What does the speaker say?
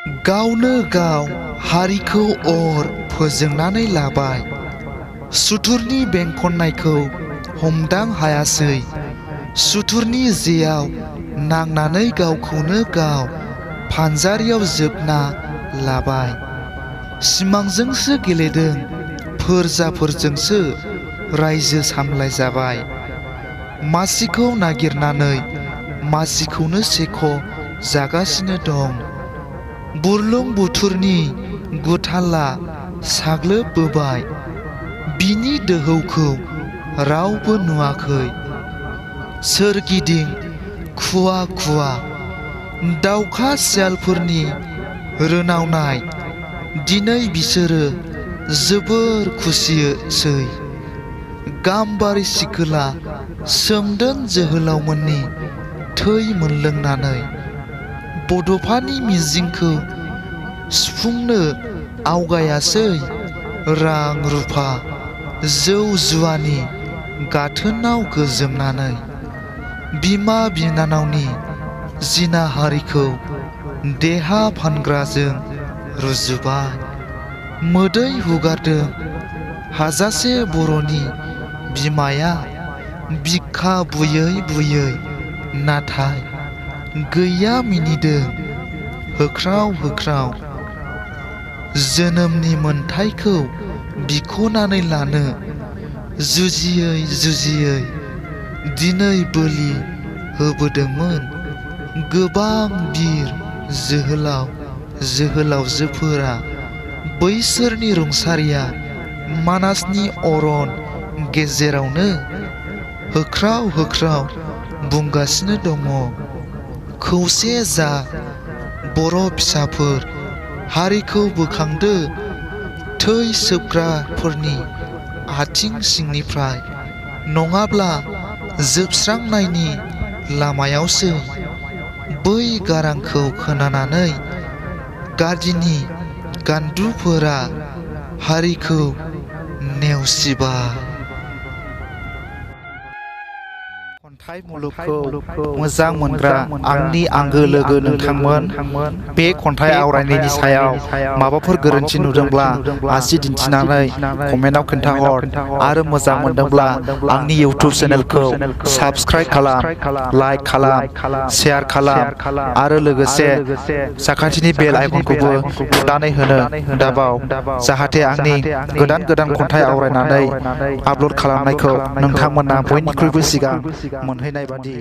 गावनो गाव हारिखौ अर फोजोंनानै लाबाय। सुथुरनि बेंखननायखौ हमदां हायासै। सुथुरनि जेयाव नांनानै गावखौनो गाव फानजारियाव जोबना लाबाय। सिमांजोंसो गेलेदों, फोरजाफोरजोंसो रायजो सामलायजाबाय। मासिखौ नागिरनानै मासिखौनो सेख' जागासिनो दं। बुरलुंबुथुरनि गुथालआ साग्लोबबोबाय। बिनि दोहौखौ रावबो नुवाखै। सोरगिदिं खुवा खुवा, दाउखा सियालफोरनि रोनावनाय। दिनै बिसोरो जोबोर खुसिसै। गाम्बारि सिखोला सोमदोन जोहोलावमोननि थै मोनलोंनानै। बड'फानि मिजिंखौ सुफुंनो आवगायासै। रां रुफा जौ जुवानि गाथोनाव गोजोमनानै। बिमा बिनानावनि जिनाहारिखौ देहा फानग्राजों रुजुबाय। मोदै हुगारदों हाजासे बर'नि बिमाया बिखा बुयै बुयै, नाथाय गैया मिनिदों होख्राव होख्राव। जोनोमनि मोनथायखौ बिख'नानै लानो जुजियै जुजियै दिनै बोलि होबोदोंमोन गोबां बिर जोहोलाव जोहोलावजोफोरा। बैसोरनि रुंसारिया मानासनि अरन गेजेरावनो होख्राव होख्राव बुंगासिनो दङ, खौसे जा बर' फिसाफोर, हारिखौ बोखांदो थै सोबग्राफोरनि आथिं सिंनिफ्राय, नङाब्ला जोबस्रांनायनि लामायावसै। बै गारांखौ खोनानानै गादिनि गान्दुफोरा हारिखौ नेवसिबाय। खन्थाइ मुलुगखौ मोजां मोनग्रा आंनि आंगो लोगो नोंथांमोन, बे खन्थाइ आवरायनायनि सायाव माबाफोर गोरोन्थि नुदोंब्ला आसि दिन्थिनानै कमेन्टआव खोन्थाहर। आरो मोजां मोनदोंब्ला आंनि इउटिउब चेनेलखौ साबस्क्राइब खालाम, लाइक खालाम, शेयार खालाम आरो लोगोसे साखाथिनि बेल आइकनखौबो थुनानै होनो दाबाव, जाहाथे आंनि गोदान गोदान खन्थाइ आवरायनानै आपल'ड खालामनायखौ नोंथांमोना बयनिख्रुइबो सिगां मोनहैनाय बादि।